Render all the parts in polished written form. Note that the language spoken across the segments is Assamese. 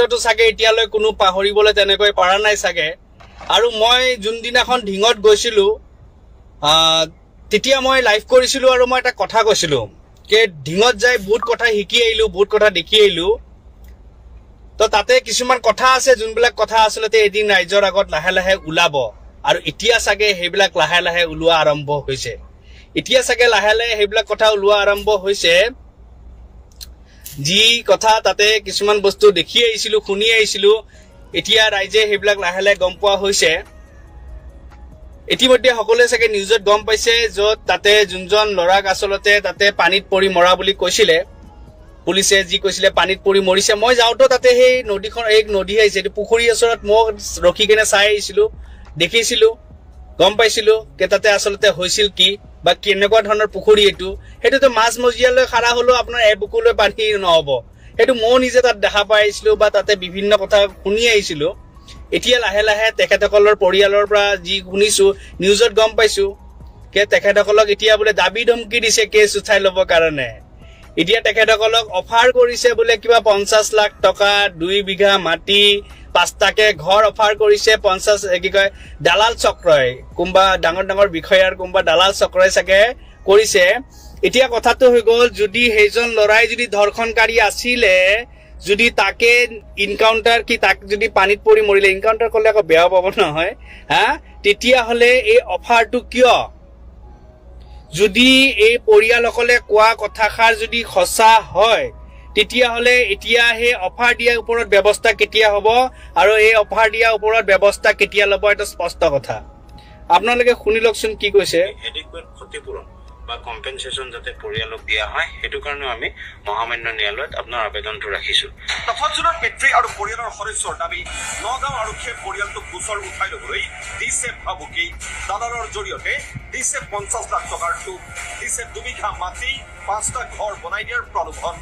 কাণ্ডটো চাগে এতিয়ালৈ কোনো পাহৰিবলৈ তেনেকৈ পৰা নাই চাগে। আৰু মই যোনদিনাখন ঢিঙত গৈছিলো, তেতিয়া মই লাইভ কৰিছিলো আৰু মই এটা কথা কৈছিলো যে ঢিঙত যাই বহুত কথা শিকি আহিলো, বহুত কথা দেখি আহিলো। তো তাতে কিছুমান কথা আছে যোনবিলাক কথা আচলতে এদিন ৰাইজৰ আগত লাহে লাহে ওলাব, আৰু এতিয়া চাগে সেইবিলাক লাহে লাহে ওলোৱা আৰম্ভ হৈছে। এতিয়া চাগে লাহে লাহে সেইবিলাক কথা ওলোৱা আৰম্ভ হৈছে। যি কথা তাতে কিছুমান বস্তু দেখি আহিছিলো, শুনি আহিছিলো, এতিয়া ৰাইজে সেইবিলাক লাহে লাহে গম পোৱা হৈছে। ইতিমধ্যে সকলোৱে চাগে নিউজত গম পাইছে, য'ত তাতে যোনজন ল'ৰাক আচলতে তাতে পানীত পৰি মৰা বুলি কৈছিলে, পুলিচে যি কৈছিলে পানীত পৰি মৰিছে। মই যাওঁতে তাতে সেই নদীখন, এক নদী আহিছে, এইটো পুখুৰীৰ ওচৰত মই ৰখি কেনে চাই আহিছিলো, দেখিছিলো, গম পাইছিলো যে তাতে আচলতে হৈছিল কি বা কেনেকুৱা ধৰণৰ পুখুৰী এইটো। সেইটোতো মাজ মজিয়ালৈ খাৰা হলেও আপোনাৰ এবুকুলৈ পানী নহব, সেইটো ময়ো নিজে তাত দেখা পাই আহিছিলো বা তাতে বিভিন্ন কথা শুনি আহিছিলো। এতিয়া লাহে লাহে তেখেতসকলৰ পৰিয়ালৰ পৰা যি শুনিছো, নিউজত গম পাইছো যে তেখেতসকলক এতিয়া বোলে দাবী ধমকি দিছে কেছ উঠাই ল'বৰ কাৰণে। এতিয়া তেখেতসকলক অফাৰ কৰিছে বোলে কিবা 50 লাখ টকা, 2 বিঘা মাটি, 5টাকে ঘৰ অফাৰ কৰিছে। 50 কি কয় দালাল চক্ৰই, কোনোবা ডাঙৰ ডাঙৰ বিষয়াৰ কোনোবা দালাল চক্ৰই চাগে কৰিছে। এতিয়া কথাটো হৈ গ'ল, যদি সেইজন ল'ৰাই যদি ধৰ্ষণকাৰী আছিলে, যদি তাকে ইনকাউণ্টাৰ কি তাক যদি পানীত পৰি মৰিলে, ইনকাউণ্টাৰ কৰিলে আকৌ বেয়া পাব নহয় হা, তেতিয়াহ'লে এই অফাৰটো কিয়? যদি এই পৰিয়ালসকলে কোৱা কথাষাৰ যদি সঁচা হয়, তেতিয়াহ'লে এতিয়া সেই অফাৰ দিয়াৰ ওপৰত ব্যৱস্থা কেতিয়া হ'ব আৰু এই অফাৰ দিয়াৰ ওপৰত ব্যৱস্থা কেতিয়া ল'ব, এটা স্পষ্ট কথা। আপোনালোকে শুনি লওকচোন কি কৈছে। এডিকুৱেট ক্ষতিপূৰণ বা কম্পেনচেশ্যন যাতে পৰিয়ালক দিয়া হয়, সেইটো কাৰণেও আমি মহামান্য ন্যায়ালয়ত আপোনাৰ আবেদনটো ৰাখিছোঁ। তফাৎজনৰ পিতৃ আৰু পৰিয়ালৰ সদস্যৰ দাবী, নগাঁও আৰক্ষীয়ে পৰিয়ালটোক গোচৰ উঠাই ল'বলৈ দিছে ভাবুকি। দালালৰ জৰিয়তে দিছে 50 লাখ টকাৰ টোপ, দিছে 2 বিঘা মাটি, 5টা ঘৰ বনাই দিয়াৰ প্ৰলোভন।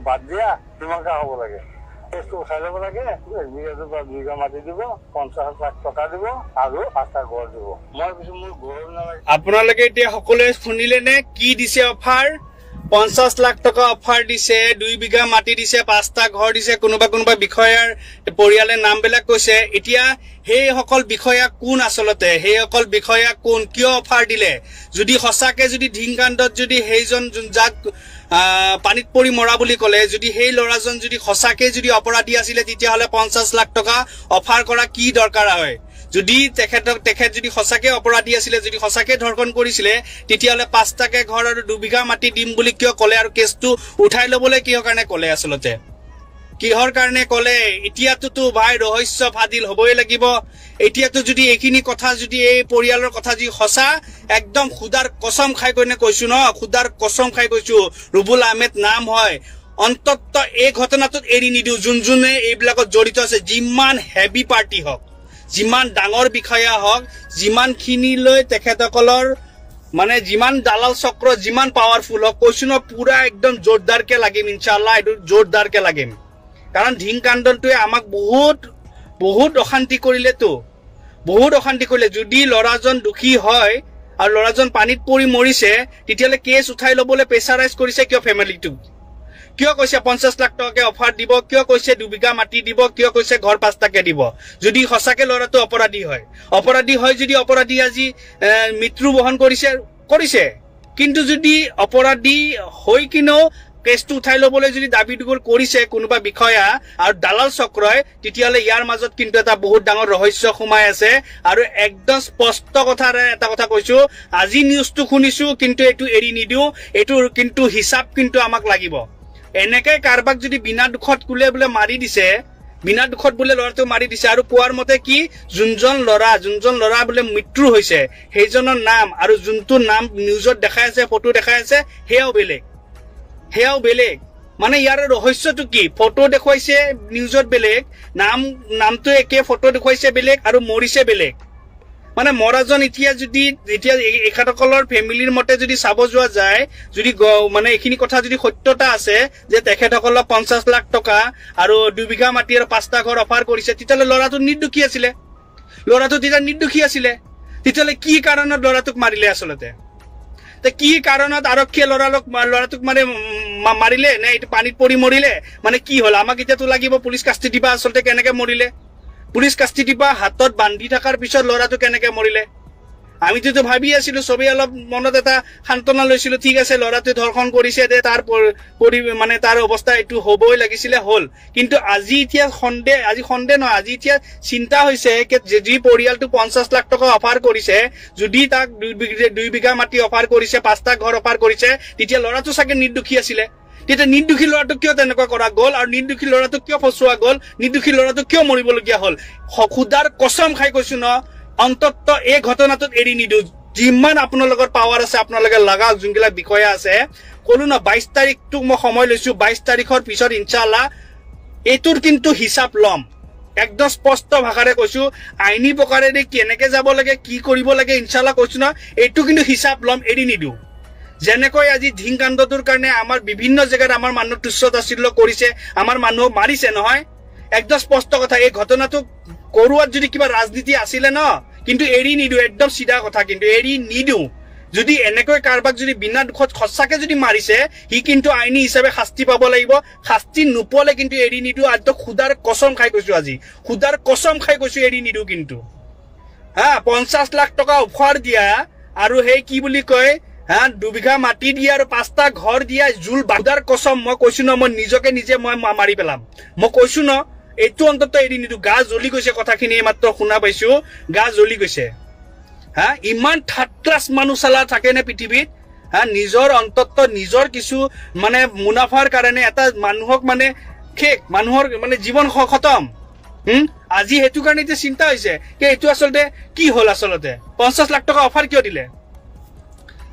বাদ দিয়া, তোমাকে হ'ব লাগে, কেছটো উঠাই ল'ব লাগে, 1 বিঘা মাটি দিব, 50 লাখ টকা দিব আৰু 5টা ঘৰ দিব। মই কৈছো মোৰ ঘৰ নালাগে। আপোনালোকে এতিয়া সকলোৱে শুনিলে নে কি দিছে অফাৰ? 50 লাখ টকা অফাৰ দিছে, 2 বিঘা মাটি দিছে, 5টা ঘৰ দিছে, কোনোবা কোনোবা বিষয়াৰ পৰিয়ালে নামবিলাক কৈছে। এতিয়া সেইসকল বিষয়া কোন আচলতে, সেইসকল বিষয়া কোন, কিয় অফাৰ দিলে? যদি সঁচাকে যদি ঢিং কাণ্ডত যদি সেইজন যাক পানীত পৰি মৰা বুলি ক'লে, যদি সেই ল'ৰাজন যদি সঁচাকে যদি অপৰাধী আছিলে, তেতিয়াহ'লে 50 লাখ টকা অফাৰ কৰা কি দৰকাৰ হয়? যদি তেখেত যদি সঁচাকে অপৰাধী আছিলে, যদি সঁচাকে ধৰ্ষণ কৰিছিলে, তেতিয়াহ'লে 5টাকে ঘৰ আৰু 2 বিঘা মাটি দিম বুলি কিয় ক'লে আৰু কেছটো উঠাই ল'বলৈ কিহৰ কাৰণে ক'লে? আচলতে কিহৰ কাৰণে ক'লে? এতিয়াতোতো ভাই ৰহস্য ফাদিল হ'বই লাগিব। এতিয়াতো যদি এইখিনি কথা, যদি এই পৰিয়ালৰ কথা যদি সঁচা, একদম খুদাৰ কচম খাই কৈনে কৈছো ন, খুদাৰ কচম খাই কৈছো, ৰুবুল আহমেদ নাম হয়, অন্তত এই ঘটনাটোত এৰি নিদিওঁ। যোন যোনে এইবিলাকত জড়িত আছে, যিমান হেভি পাৰ্টি হওক, যিমান ডাঙৰ বিষয়া হওক, যিমানখিনিলৈ তেখেতসকলৰ মানে যিমান দালাল চক্ৰ যিমান পাৱাৰফুল হওক, কৈছো ন পুৰা একদম জোৰদাৰকে লাগিম ইনশাআল্লাহ, এইটো জোৰদাৰকে লাগিম। কাৰণ ঢিং কাণ্ডটোৱে আমাক বহুত বহুত অশান্তি কৰিলেতো, বহুত অশান্তি কৰিলে। যদি ল'ৰাজন দোষী হয় আৰু ল'ৰাজন পানীত পৰি মৰিছে, তেতিয়াহ'লে কেছ উঠাই ল'বলৈ প্ৰেছাৰাইজ কৰিছে কিয় ফেমিলিটোক? কিয় কৈছে 50 লাখ টকাকে অফাৰ দিব, কিয় কৈছে 2 বিঘা মাটি দিব, কিয় কৈছে ঘৰ 5টাকে দিব? যদি সঁচাকে ল'ৰাটো অপৰাধী হয়, অপৰাধী হয় যদি অপৰাধী আজি মৃত্যুবহন কৰিছে, কিন্তু যদি অপৰাধী হৈ কিনেও কেছটো উঠাই ল'বলৈ যদি দাবী দুগুৰ কৰিছে কোনোবা বিষয়া আৰু দালাল চক্ৰই, তেতিয়াহ'লে ইয়াৰ মাজত কিন্তু এটা বহুত ডাঙৰ ৰহস্য সোমাই আছে। আৰু একদম স্পষ্ট কথাৰে এটা কথা কৈছো, আজি নিউজটো শুনিছো কিন্তু এইটো এৰি নিদিওঁ, এইটোৰ কিন্তু হিচাপ কিন্তু আমাক লাগিব। এনেকে কাৰোবাক যদি বিনা দুখত কোলে বোলে মাৰি দিছে, বিনা দুখত বোলে ল'ৰাটো মাৰি দিছে, আৰু কোৱাৰ মতে কি যোনজন ল'ৰা বোলে মৃত্যু হৈছে সেইজনৰ নাম আৰু যোনটো নাম নিউজত দেখাই আছে, ফটো দেখাই আছে, সেয়াও বেলেগ, সেয়াও বেলেগ। মানে ইয়াৰ ৰহস্যটো কি? ফটো দেখুৱাইছে নিউজত বেলেগ, নামটো একে, ফটো দেখুৱাইছে বেলেগ আৰু মৰিছে বেলেগ। মানে মৰাজন এতিয়া যদি এতিয়া এখেতসকলৰ ফেমিলিৰ মতে যদি চাব যোৱা যায়, যদি মানে এইখিনি কথা যদি সত্যতা আছে যে তেখেতসকলক 50 লাখ টকা আৰু 2 বিঘা মাটি আৰু 5টা ঘৰ অফাৰ কৰিছে, তেতিয়াহ'লে ল'ৰাটো নিৰ্দোষী আছিলে, ল'ৰাটো তেতিয়া নিৰ্দোষী আছিলে। তেতিয়াহ'লে কি কাৰণত ল'ৰাটোক মাৰিলে আচলতে? কি কাৰণত আৰক্ষীয়ে ল'ৰাটোক মানে মাৰিলে নে এইটো পানীত পৰি মৰিলে? মানে কি হ'ল? আমাক এতিয়াতো লাগিব পুলিচ কাষ্টি দিবা আচলতে কেনেকে মৰিলে, পুলিচ কাষ্টি দিবা হাতত বান্ধি থকাৰ পিছত ল'ৰাটো কেনেকে মৰিলে? আমিতো ভাবি আছিলো, চবেই অলপ মনত এটা সান্তনা লৈছিলো, ঠিক আছে ল'ৰাটোৱে ধৰ্ষণ কৰিছে দে, তাৰ মানে তাৰ অৱস্থা এইটো হ'বই লাগিছিলে, হ'ল। কিন্তু আজি এতিয়া সন্দেহ, আজি সন্দেহ নহয়, আজি এতিয়া চিন্তা হৈছে যি পৰিয়ালটো 50 লাখ টকা অফাৰ কৰিছে, যদি তাক 2 বিঘা মাটি অফাৰ কৰিছে, 5টা ঘৰ অফাৰ কৰিছে, তেতিয়া ল'ৰাটো চাগে নিৰ্দোষী আছিলে। তেতিয়া নিৰ্দোষী ল'ৰাটোক কিয় তেনেকুৱা কৰা গ'ল আৰু নিৰ্দোষী ল'ৰাটোক কিয় ফচোৱা গ'ল, নিৰ্দোষী ল'ৰাটোক কিয় মৰিবলগীয়া হ'ল? খুদাৰ কচম খাই কৈছো ন, অন্তত এই ঘটনাটোত এৰি নিদিওঁ। যিমান আপোনালোকৰ পাৱাৰ আছে আপোনালোকে লগাওক, যোনবিলাক বিষয়া আছে। ক'লো ন 22 তাৰিখটোক মই সময় লৈছো, 22 তাৰিখৰ পিছত ইনশাআল্লাহ এইটোৰ কিন্তু হিচাপ ল'ম। একদম স্পষ্ট ভাষাৰে কৈছো, আইনী প্ৰকাৰেৰে কেনেকে যাব লাগে, কি কৰিব লাগে, ইনশাআল্লাহ কৈছো ন, এইটো কিন্তু হিচাপ ল'ম, এৰি নিদিওঁ। যেনেকৈ আজি ঢিং কাণ্ডটোৰ কাৰণে আমাৰ বিভিন্ন জেগাত আমাৰ মানুহ তুচ্ছ তাচ্ছিল্য কৰিছে, আমাৰ মানুহক মাৰিছে নহয়, একদম স্পষ্ট কথা। এই ঘটনাটো কৰোৱাত যদি কিবা ৰাজনীতি আছিলে ন, কিন্তু এৰি নিদিওঁ, একদম চিধা কথা, কিন্তু এৰি নিদিওঁ। যদি এনেকৈ কাৰোবাক যদি বিনা দুখত সঁচাকে যদি মাৰিছে, সি কিন্তু আইনী হিচাপে শাস্তি পাব লাগিব। শাস্তি নোপোৱালে কিন্তু এৰি নিদিওঁ। আজি খুদাৰ কচম খাই কৈছো, আজি খুদাৰ কচম খাই কৈছো, এৰি নিদিওঁ কিন্তু। হা, 50 লাখ টকা অফাৰ দিয়া আৰু সেই কি বুলি কয়, হা, 2 বিঘা মাটি দিয়া আৰু 5টা ঘৰ দিয়া জোল, খুদাৰ কচম মই কৈছো ন, মই নিজকে নিজে মই মাৰি পেলাম, মই কৈছো ন, এইটো অন্তত এৰি নিদিওঁ। গা জ্বলি গৈছে, কথাখিনি এইমাত্ৰ শুনা পাইছো, গা জ্বলি গৈছে। হা, ইমান থাৰ্ড ক্লাছ মানুহ চালা থাকে নে পৃথিৱীত? হা, নিজৰ অন্তত নিজৰ কিছু মানে মুনাফাৰ কাৰণে এটা মানুহক মানে শেষ, মানুহৰ মানে জীৱন খতম। আজি সেইটো কাৰণে এতিয়া চিন্তা হৈছে কি এইটো আচলতে কি হ'ল? আচলতে 50 লাখ টকা অফাৰ কিয় দিলে?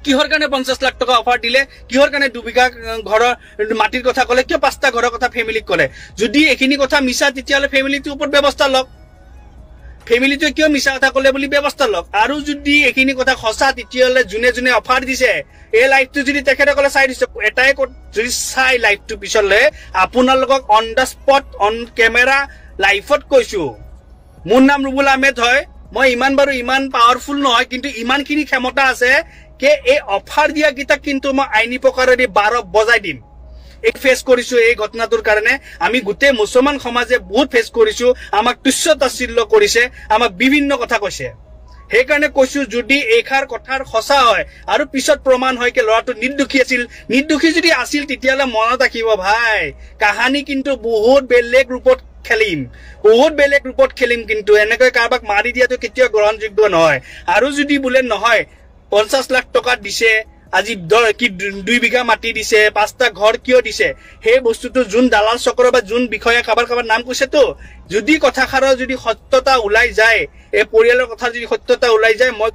কিহৰ কাৰণে 50 লাখ টকা অফাৰ দিলে? কিহৰ কাৰণে 2 বিঘা ঘৰৰ মাটিৰ কথা ক'লে? কিয় 5টা ঘৰৰ কথা ফেমিলিক ক'লে? যদি এইখিনি কথা মিছা, তেতিয়াহ'লে ফেমিলিটোৰ ওপৰত ব্যৱস্থা লওক। ফেমিলিটোৱে কিয় মিছা কথা ক'লে বুলি ব্যৱস্থা লওক। আৰু যদি এইখিনি কথা সঁচা, তেতিয়াহ'লে যোনে যোনে অফাৰ দিছে, এই লাইফটো যদি তেখেতসকলে চাই দিছে, এটাই যদি চাই লাইফটো পিছলে আপোনালোকক on the spot on camera লাইফত কৈছো, মোৰ নাম ৰুবুল আহমেদ হয়, মই ইমান বাৰু ইমান পাৱাৰফুল নহয়, কিন্তু ইমানখিনি ক্ষমতা আছে কে এই অফাৰ দিয়া কেইটাক কিন্তু মই আইনী প্ৰকাৰেদি 12 বজাই দিম। এই ফেচ কৰিছো এই ঘটনাটোৰ কাৰণে আমি গোটেই মুছলমান সমাজে বহুত ফেচ কৰিছো, আমাক তুচ্ছ তাচ্ছিল্য কৰিছে, আমাক বিভিন্ন কথা কৈছে। সেইকাৰণে কৈছো, যদি এইষাৰ কথাৰ সঁচা হয় আৰু পিছত প্ৰমাণ হয় কি ল'ৰাটো নিৰ্দোষী আছিল, নিৰ্দোষী যদি আছিল তেতিয়াহ'লে মনত ৰাখিব ভাই, কাহানী কিন্তু বহুত বেলেগ ৰূপত খেলিম, বহুত বেলেগ ৰূপত খেলিম। কিন্তু এনেকৈ কাৰোবাক মাৰি দিয়াটো কেতিয়াও গ্ৰহণযোগ্য নহয়। আৰু যদি বোলে নহয় 50 লাখ টকা দিছে, আজি কি 2 বিঘা মাটি দিছে, 5টা ঘৰ কিয় দিছে, সেই বস্তুটো যোন দালাল চক্ৰ বা যোন বিষয়ে কাৰোবাৰ কাৰোবাৰ নাম কৈছেতো, যদি কথাষাৰৰ যদি সত্যতা ওলাই যায়, এই পৰিয়ালৰ কথা যদি সত্যতা ওলাই যায়, মই